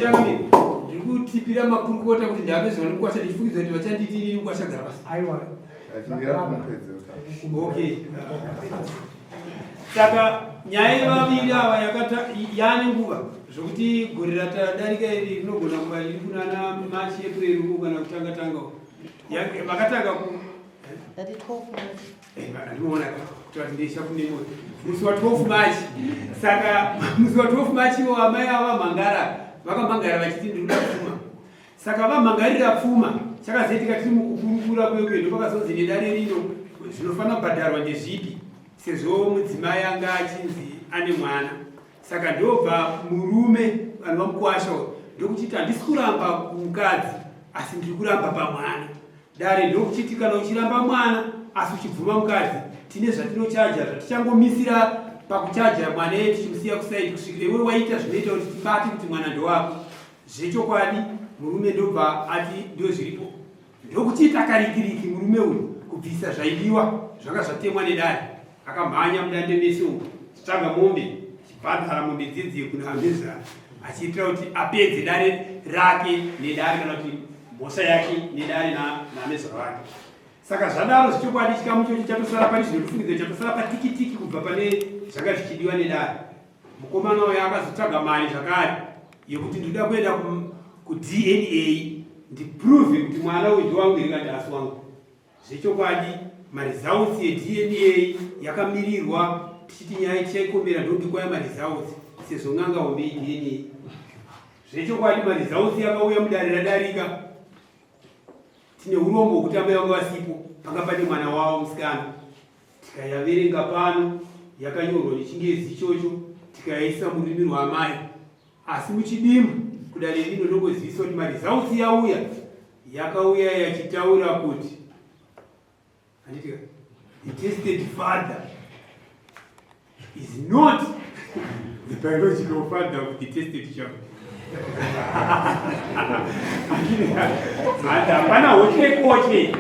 Changamire, ndiri kutipira makurukota kuti ndapedzwa nekukwasha ndichifungidza kuti vachanditi inini mukwasha gara pasi. Aiwa. Okay. Saka nyaya yevaviri ava yakata yaane nguva zvokuti gore ratadarika iri rinogona kuva riri kunana March, April uko kana kutanga tanga uko. Vakatanga ku That is 12 months. Andinoona kuti vati ndishakunemo musi wa 12 March. Saka musi wa 12 March ivo amai ava vamhangara vakamhangara vachiti ndiri kuda pfuma. Saka vamhangarira pfuma chakazoitika tiri mukukurukura kwekwe ndopakazonzi nedare rino zvinofanira kubhadharwa ndezvipi sezvo mudzimai anga achinzi ane mwana. Saka ndobva murume vanhu vamukwasha ndokuchiti handisi kuramba kumukadzi asi ndiri kuramba pamwana. Dare ndokuchiti kana uchiramba mwana asi uchibvuma mukadzi tine zvatinochaja zvatichangomisira pakuchaja mwana iye tichimusiya kusaidi kusvikira iwe waita zvinoita kuti tibate kuti mwana ndowako. Zvechokwadi murume ndobva ati ndozviripo ndokuchiita karikiriki murume uyu kubvisa zvaidiwa zvanga zvatemwa nedare akamhanya mudande mese umu achitsvaga mombe achibhadhara mombe dzidziye kuna amezara achiitira kuti apedze dare rake nedare kana kuti mhosva yake nedare naamezara vake. Saka zvadaro zvechokwadi chikamu ichocho chatosara pane zvinotifungidzira chatosara patikitiki kubva pane zvanga zvichidiwa nedare. Mukomana uyo akazotsvaga mari zvakare yekuti ndinoda kuenda kuDNA ndiprove kuti mwana uyu ndewangu here kana asi wangu. Zvechokwadi maresults eDNA yakamirirwa tichiti nyaya tichaikombera ndokuti kwaya maresults sezvo n'anga hombe iDNA. Zvechokwadi maresults yakauya mudare radarika. Tine urombo hwekuti amai vanga vasipo panga pane mwana wavo musikana tikayaverenga pano yakanyorwa nechingezi ichocho tikayaisa mururimi rwaamai asi muchidimbu kudare rino ndongozivisa kuti maresults yauya yakauya yachitaura kuti handitika the tested father is not the biological father of the tested child. Hapana hochekoche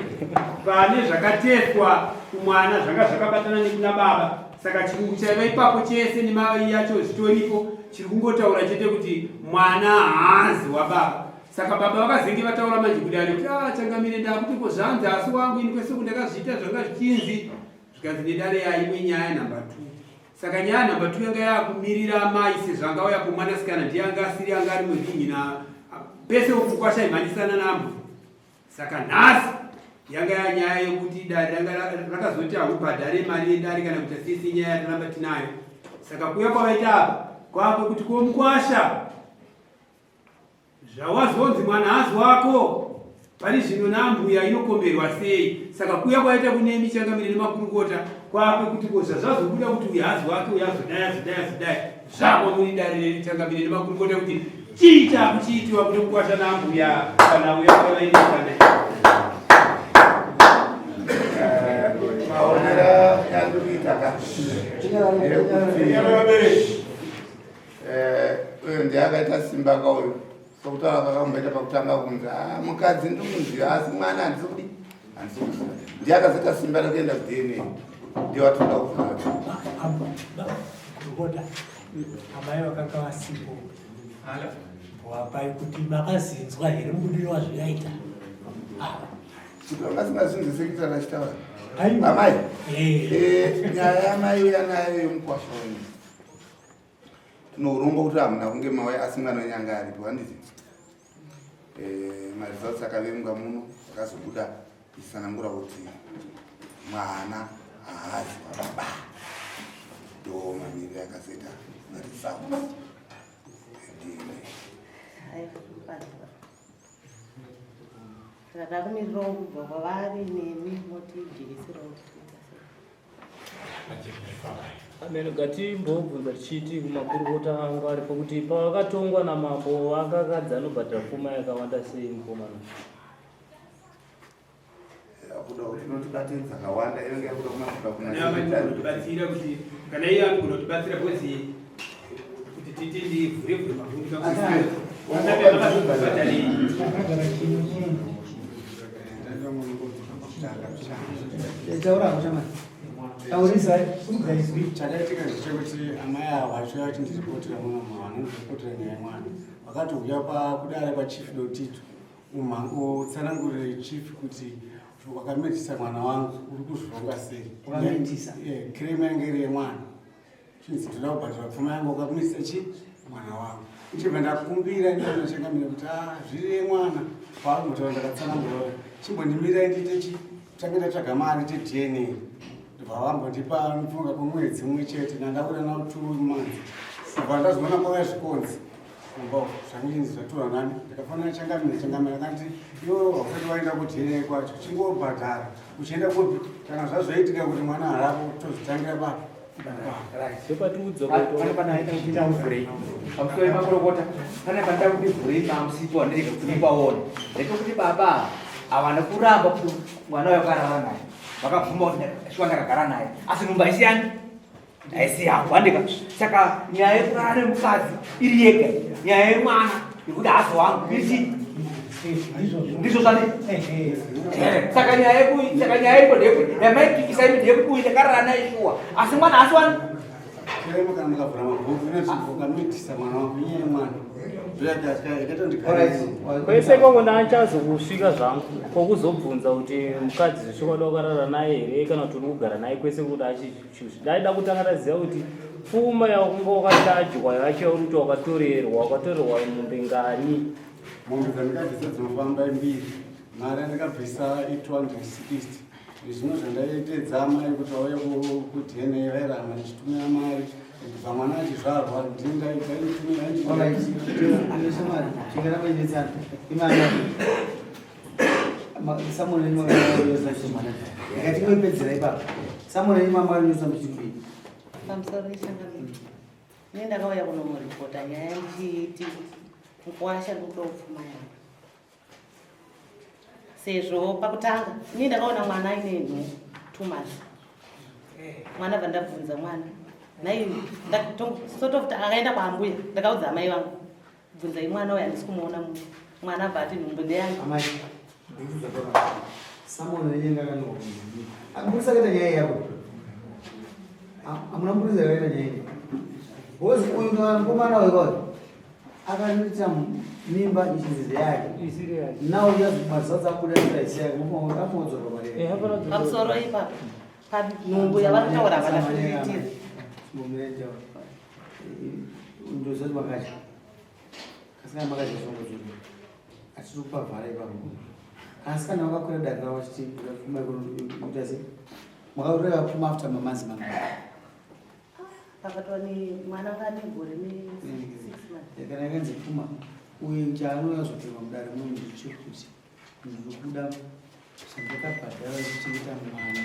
pane zvakateswa kumwana zvanga zvakabatana nekuna baba. Saka chirungu chaiva ipapo chese nemavai yacho zvitoripo, chiri kungotaura chete kuti mwana haazi wababa. Saka baba vakazenge vataura manje kudare kuti ah, changamire ndakuti ko zvanzi asi wangu ini kwese kundakazviita zvanga zvichinzi zvikanzi nedare yaimwe nyaya number 2 saka nyaya number 2 yanga yakumirira amai sezvo anga auya kumwanasikana ndiye anga asiri anga ari muringi na pese ukukwasha imhanyisana nambo saka nhasi yanga yanyaya yekuti dare ranga rakazoti haubhadhare mari yedare kana kuita sese nyaya yataramba tinayo saka kuuya kwavaita apa kwakwekuti komukwasha Zvawazonzi mwana hazi wako pari zvino naambuya inokomberwa sei? Saka kuya kwaita kunemi changamire nemakurukota kwakwe kuti ko zvazvazobuda kuti uyu hazi wake uyu azodai azodai azodai zvako muri dare changamire nemakurukota kuti chii chakuchiitiwa kune kukwasha naambuya kana uya kwavainetsana. Maonera yandikuita ka ndeyekuti Eh, uyo ndiye akaita simba ka uyu sokutaura kakamboita pakutanga kunzi ah, mukadzi ndikuziva asi mwana handisi kudi handisi kuziva ndiye akazoita simba rekuenda kudna ndiye watinoda kubvunza. Gurukota, amai vakanga vasipo wapai kuti makazinzwa here mubudiro wazvikaita? Kuti vangasingazinzwi sekitara achitaura amai Eh. Eh, nyaya yamai uya nayo yemukwasha wenyu tinourongwa kuti hamuna kunge mauya asi mwana wenyu anga aripo handiti? Eh, maresults akaverengwa muno akazobuda ichisanangura kuti mwana haazi wababa ndo mamiriro akazoita maresults eDNA. Saka takumirirawo kubva kwavari nemi motijekeserawo kuti toita sei. Ameno ngatimbobvunza tichiti kumakurukota angu aripo kuti pavakatongwa namambo vakakadzi anobhadhara pfuma yakawanda sei mukomana. Yakuda kuti inotibate dzakawanda inenge yakuda kumakuda kumabatsira kuti kana iye anogona kutibatsira because kuti titi ndivhure vhure mahundi Chakaitika ndechekuti amai ava vachiuya vachindiripotera muno muvanhu, vanondiripotera nyaya yemwana. Vakatouya pakudare kwachief Dotito utsanangurire chief kuti wakamitisa mwana wangu uri kuzvironga sei. Wakamitisa? Claim yange iri yemwana. Chinzi ndoda kubhadhara pfuma yangu wakamitisa chi mwana wangu. Chibva ndakumbira ndinochangamira kuti ah zviri yemwana. Paakutaura ndakatsanangura chimbondimirai ndiite chi tange ndatsvaga mari teDNA. Ndobva vambondipa mufunga kwemwedzi mumwe chete ndandakuda na 2 months. Ndobva ndazoona kwauya zvikonzi kumba uko zvanginzi zvatorwa nani ndikafanira changamire changamire akati iwe hausati waenda kuDNA kwacho chingobhadhara uchienda kupi kana zvazoitika kuti mwana harapo tozotangira pa Ndopatiudza Pane pane aita kuti ndivhurei. Pamusoro pemakorokota pane panoda kuti vhurei pamusipo wandirega kuti mupaone. Ndechekuti baba havana kuramba kuti mwana uyo akarara naye. Vakabvuma kuti shuwa ndakagara naye. Asi nhumbu haisi yani? Haisi yangu handika. Saka nyaya yekurara nemukadzi iri yega. Nyaya yemwana yekuti haasi wangu iri chii? Ndizvo zvani? Saka nyaya yeku saka nyaya iripo ndeyekuti yamaipikisa imi ndeyekuti uyu ndakarara naye shuwa. Asi mwana haasi wani? Chiremba kana mukavhura mabhuku inoti ukamitisa mwana wako inyaya yemwana ndoyakatondikariso Kwese ikoko ndachazokusvika zvangu kwokuzobvunza kuti mukadzi zvechokwadi wakarara naye here kana kuti uri kugara naye kwese kuti achichuzi. Ndaida kutanga ndaziva kuti pfuma yaunga wakachajwa yacho yauri kuti wakatorerwa wakatorerwa mombe ngani. Mombe dzandikabvisa dzinofamba mbiri mari yandikabvisa i260 zvino zvandaitedza mai kuti vauye kuDNA vairamba ndichitumira mari kubva mwana achizvarwa ndindatumiraingatingoipedzera ipapo samuel imamariyosa muchikudii Pamusoro nechangamire. Ini ndakauya kunomuripota nyaya ndichiti mukwasha ndikuda pfuma yangu. Sezvo pakutanga ini ndakaona mwana aine nhu 2 months. Mwana bva ndabvunza mwana. Nhai sort of akaenda kwaambuya ndakaudza amai vangu. Bvunzai mwana uyu handisi kumuona muno. Mwana bva ati nhumbu ndeyangu. Amai, ndikuudza baba. Samuel nenyenga akanyorwa. Akamburitsa akaita nyaya yako. Hamuna mburitsa akaita nyaya iyi. Because uyu mukomana uyu kwayo akanoita mimba ichinzi yake. Isiri yake. Now yazobasa abuda mimba isi yake. Afodzorwa mari yake. Pamusoro ipapo. Panhumbu yavari kutaura havana kuitira. Ndozati makadya. Asi kana makadya zvongo hatisi kupavhara ipapo. Asi kana vakakwira dare ravo vachiti pfuma ikuita sei? Makauraya pfuma after mamanzi mangani? Pakatwa ni mwana anga ane gore ne 6 months. Kana yakanzi pfuma uye chaanouya zopirwa mudare muno ndechekuti ndiri kuda zvandakabhadhara kuchengeta mwana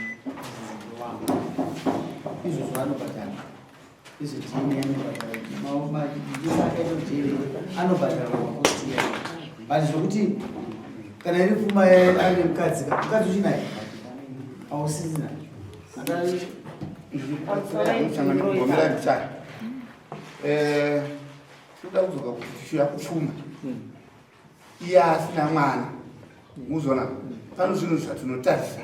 wangu izvozvo anobhadhara izvo DNA anobhadhara akaita DNA anobhadhara makosti but zvokuti kana iri pfuma aine mukadzi mukadzi uchinaye ausisina Gomera ndichaya. Tinoda kudzoka kuti kupfuma. Iye asina mwana. Muzona pano zvinhu zvatinotarisa.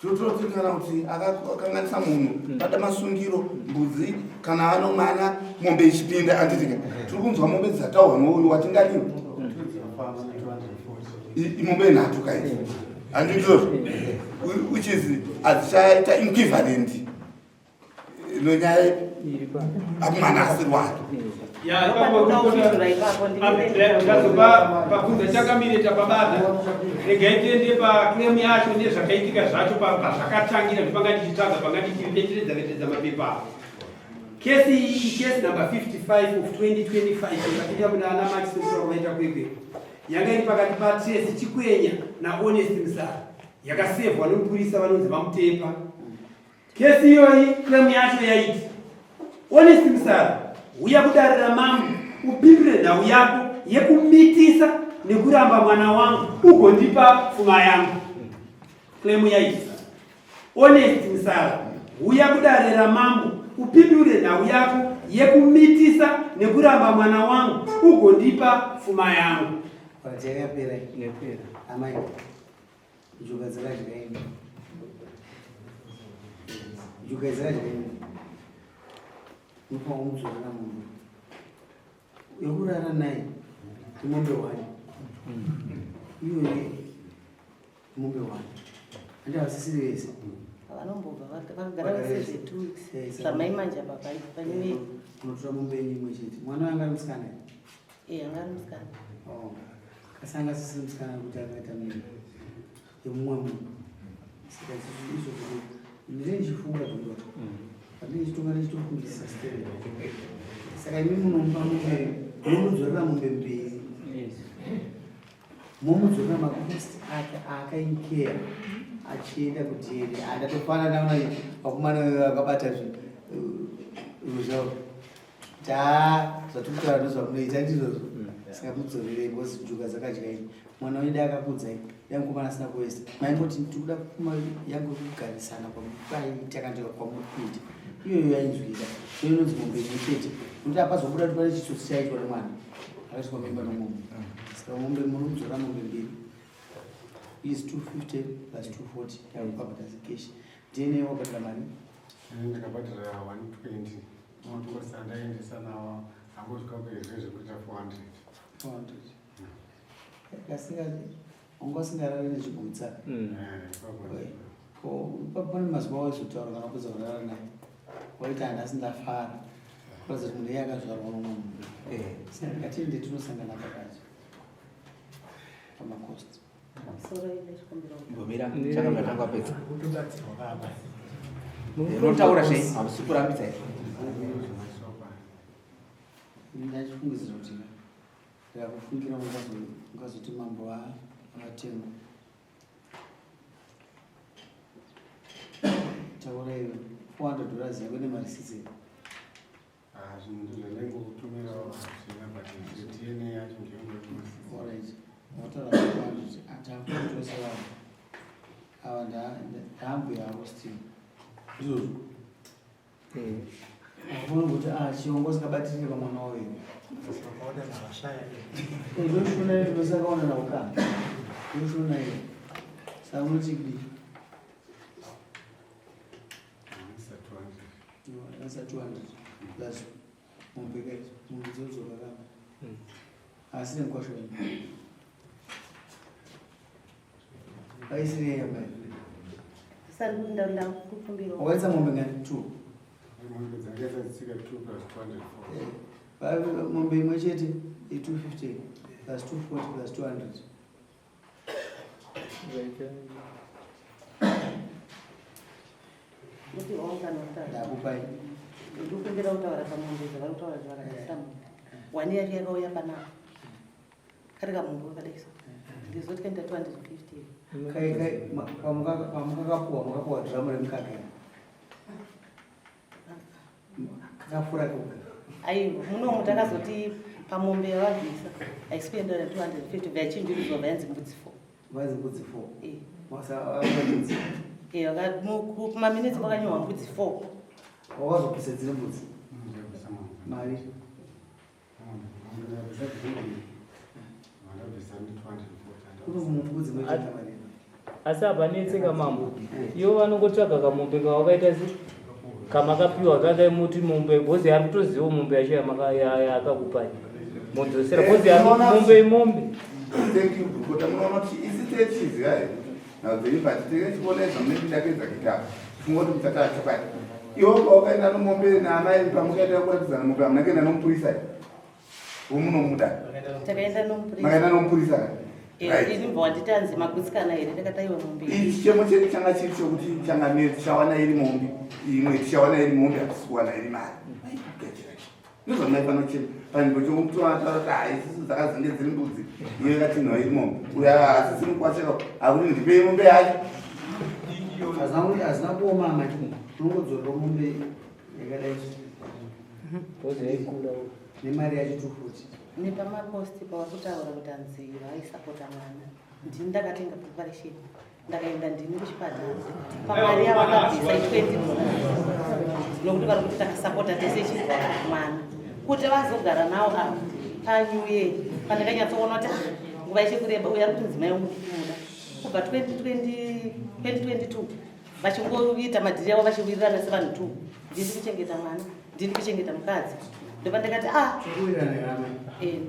Tototi kana kuti akakanganisa munhu pada masungiro mbudzi kana ano mwana mombe ichipinda anditika. Tiri kunzwa mombe dzataurwa nouyu watingadiwa. Imombe nhatu kaidzi. Handizvozvo. Which is hadzichaita equivalent nonyaya mwana asiri wake. Ya, ipapo ndazopa pabvunza chakamire tapabata. Regai tiende paclaim yacho nezvakaitika zvacho pazvakatangira ndipanga ndichitsvaga panga ndichiveteredza veteredza mapepa. Kesi iyi case number 55 of 2025 yakapinda muna ana March sekutaura kwaita Kwekwe. Yanga iri pakati paTracy Chikwenya naHonest Musara. Yakasevhwa nemupurisa vanonzi VaMutepa. Kesi iyoyi claim yacho yaiti Honest Musara huya kudare ramambo upindure nhau yako yekumitisa nekuramba mwana wangu ugondipa pfuma yangu. Claim yaiti Honest Musara huya kudare ramambo upindure nhau yako yekumitisa nekuramba mwana wangu ugondipa pfuma yangu. Yakapera. Amai. Njuga dzakadya imi. Njuga dzakadya imi. Mupa umudzorera munhu. Yekurara naye imombe one. Iyoyo mombe one. Andi havasisiri vese. Vanombobva vakagara vese zve 2 weeks. Zvamai manje apa pane unotora mombe yenyu imwe chete. Mwana wanga ari musikana here? Eh, anga ari musikana. Oh. Asi anga asisiri musikana kuti akaita mimba yemumwe munhu. Saka izvozvo ndinenge ndichifunga kuti pandinenge ndichitonga ndichitofungisisa sterek. Saka imi munomupa mombe, munomudzorera mombe mbiri. Momudzorera macost ake aakainkea achienda kuDNA. Andatofana naona vakomana vakabata zvinhu zvavo. Taa zvatikutaura ndozvamunoita ndizvozvo. Saka mudzorerei because njuga dzakadya ini. Mwana wenyu dai akakuudzai dai mukomana asina kuwesta. Maingoti tikuda pfuma yangu yekugarisana kwamukaita kana kuti kwamuri kuita. Iyoyo yainzwika. So inonzi mombe imwe chete. Nokuti apazobuda kuti pane chitsotsi chaitwa nemwana. Akaiswa mimba nomumwe. Saka mombe munomudzora mombe mbiri. Is 250 plus 240 yakubhadhara cash. DNA wabhadhara mari? Ndakabhadhara 120. Motokari andaendesa nawo ambosvika kuezve zvekuita 400. 400. Kasinga unga usingarari nechigutsa. Ko pane mazuva waizotaura kana wapedza kurara naye. Waiti handasi ndafara. Kuratidza kuti munhu iye akazvarwa nomumwe munhu. Saka ngatende tinosangana pakati. Pamacost. Mbomira chakabva tanga pedza. Unotaura sei? Hausi kurambidza here? Ndachifungidzira kuti ndikakufungira ungazoti mambo avatengwa. Taura iwe 400 dollars yako nemarisitsi here? Ah, zvinhu ndizvandaingokutumirawo hazvina but DNA yacho ndiyo Alright. Wataura kuti atakutosa vanhu. Ava ndaambuya avo still. Ndizvozvo. Akufana kuti ah chiongo sikabatirire pamwana wavo here. Eh, ndoshona iyo ndosakaona naukana. Ndoshona iyo. Saka unoti kudii? That's a 200 plus mombe guys, mombe dzodzoka kama. Asi nenkwasho yenyu. Aisiri yeye mai. Sari kuti ndaenda kukumbira. Wakaisa mombe ngani? 2. Mombe dzakaita dzitsika 2 plus 204. Eh, mombe imwe chete i 250 plus 240 plus 200. Ndakupai. Ndikumbira kutaura pamombe dzavari kutaura kuti vakabvisa mombe. Wani yacho yakauya panapa. Kari kamombe kakadai so. Ndizoti kaenda 250. Kai kai pamukakapuwa makapuwa dhiramu remukaka here? Kakapfuura koga. Aiwa, munomu takazoti pamombe yavabvisa haisi kuenda na 250 vachinjiridzwa vainzi mbudzi 4. Vainzi mbudzi 4. Eh. Masa mbudzi. Eh, kumaminitsi kwakanyorwa mbudzi 4. Wakazopisa dziri mbudzi. Mari. Asi hapanetseka mambo, ivo vanongotsvaga kamombe kawakaita se kamakapiwa kakai muti mombe bhozi ari kutoziva mombe yacho yaakakupai modzosera bhozi mombe imombe. Thank you Gurukota, munoona kuti isi techiziva here nhau dzenyu but tenge tichiona zvamunenge ndapedza kuita funga kuti muchataura chokwadi. Iwe pawakaenda nomombe naamai pamukaenda kuratidzana mombe hamuna kuenda nomupurisa here? Womunomuda? Takaenda nomupurisa. Makaenda nomupurisa ka? Eh, ini mbwa nditanzi magutsikana here ndakataiwa mombe. Ichi chichemo chedu changa chiri chokuti changamire tichawana iri mombe imwe tichawana iri mombe hatisi kuwana iri mari. Maikugadzira. Ndozvamaifanira kuchema panzvimbo chokutoataura kuti hai isusu dzakazenge dziri mbudzi iyo yakatinhwa iri mombe uyo asisiri mukwashaka akuti ndipei mombe yacho. Hazina kuoma amai unongodzorera mombe yakadai nemari yacho 240. Nepamaposti pavari kutaura kuti hanzi vaisapota mwana ndini ndakatenga preparation ndakaenda ndini kuchipatara pamari yavakabvisa i20 dollars nokuti vari kuti takasapota tese chi mwana kuti vazogara nawo ava panew year pandakanyatsoona kuti ah, nguva ichi kureba uyo ari kuti mudzimai wangu ndikumuda kubva 2020 2022 vachingoita madhiri avo vachiwirirana sevanhu two ndini kuchengeta mwana ndini kuchengeta mukadzi. Ndobva ndikati ah. Eh,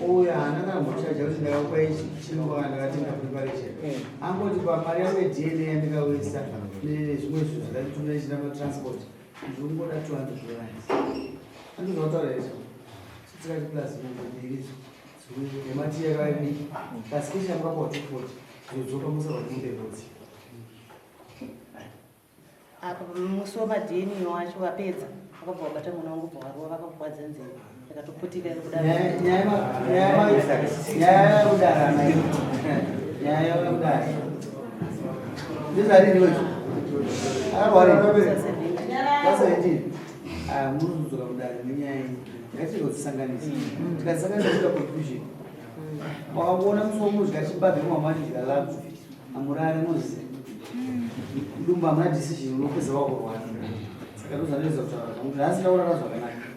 Uyu haana kana kumbochaja kuti ndakakupa ichi chingwa ndakatenga preparation. Angoti pamari yangu yeDNA yandikauyisa nezvimwe zvinhu zvakanditumira ichida matransport ndiri kungoda 200 dollars. Andizvataura izvo. Tikati plus mombe mbiri idzo. Nemati yakadiki. Kasi kechi yakapuwa 240. Zvodzoka musa kuti mupe Apa musi wemaDNA wacho vapedza vakabva vabata mwana wangu bva varova vakakuvadza nzeve yakatoputika iri kuda. Nyaya yekudara mai. Nyaya yekudara. Ndizvarini wecho? Akarwara. Basa 17. Ah, munozodzoka kudare nenyaya iyi. Ngatizodzisanganisa. Tikasanganisa toita conclusion. Wakaona musi womudya chibage mwamachidya labu. Amurare moziva. Mudumbu hamuna decision unopedza wakurwara. Saka ndozvandinoedza kutaura zvangu kuti nhasi ndaurara zvakanaka.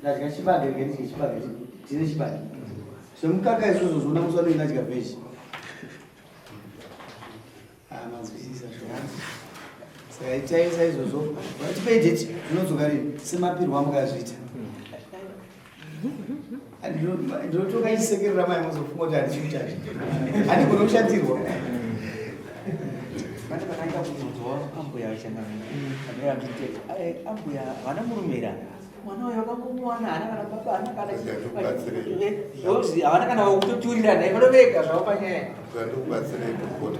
Ndadya chibage rega ndidye chibage tine chibage. Zvemukaka izvozvo zvoona musi wanenge ndadya vheji. Ah, manzwisisa zvona. Saka itai saizvozvo. Tipei date zvinodzoka rini semapirwo amukazviita. Ndinotoka ichisekerera mai mozofunga kuti handisi kuchacha. Handigoni kushatirwa. Pane pakaita kubvunzwa ambuya vachangamira. Ambuya vachitete. Ambuya vana murumira. Mwana uyu vakangomuwana haana kana baba haana kana Ndikubatsirei. havana kana wakutoturira naye vanovega zvavo panyaya. Ndikubatsirei kukota.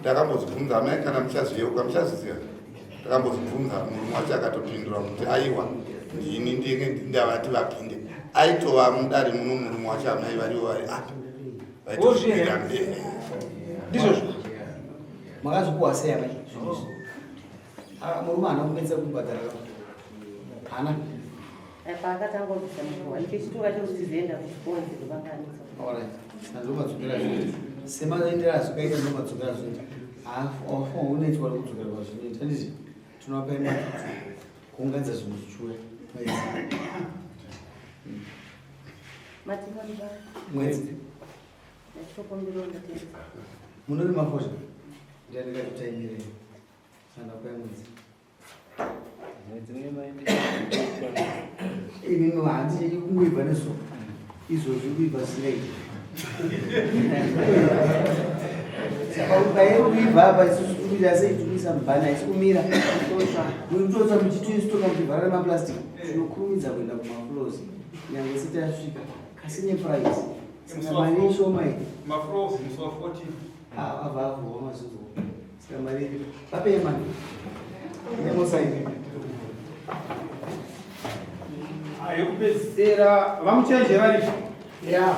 Ndakambozvibvunza amai kana muchazviyeuka muchazviziva. Ndakambozvibvunza murume wacho akatopindura kuti aiwa ndini ndinge ndavati vapinde. Aitova mudare muno murume wacho amai varivo vari apa. Vaitozvipira mberi. Ndizvozvo. Makazvikuwa sei amai zvinhu izvi? Ah, murume haana kupedza kubhadhara ka? Haana. Paakatanga kubvisa mukuwa ndichitura chekuti kuchikoro ndovanganisa. Alright. Saka ndomadzokera zvinoita. Semaendero azvakaita ndomadzokera zvinoita. Hafu unetswa nekudzokera kwazvinoita. Handiti tinovapa imari kuunganidza zvinhu zvichiuya mwedzi. Mwedzi. Munorima fodya? Ndiani Saka ndakupa mwedzi. Mwedzi mune maindi. Inini handichenyi kungoibva nezuva. Izvozvi kuibva zvisingaiti. Saka pairi kuibva apa isusu tikuita sei tikuisa mubhani haisi kumira. Muchitotsva muchitoistoka muchivhara nemaplastic. Tinokurumidza kuenda kumafloors. Nyangwe isati yasvika. Kasi neprice. Saka mari ishoma iyi. Mafloors musi wa 14. Ah, abva avhurwa mazuva. Saka mari iri. Vapei mari. Nemosaini. Yekupedzisira vamuchenje varipo. Yeah.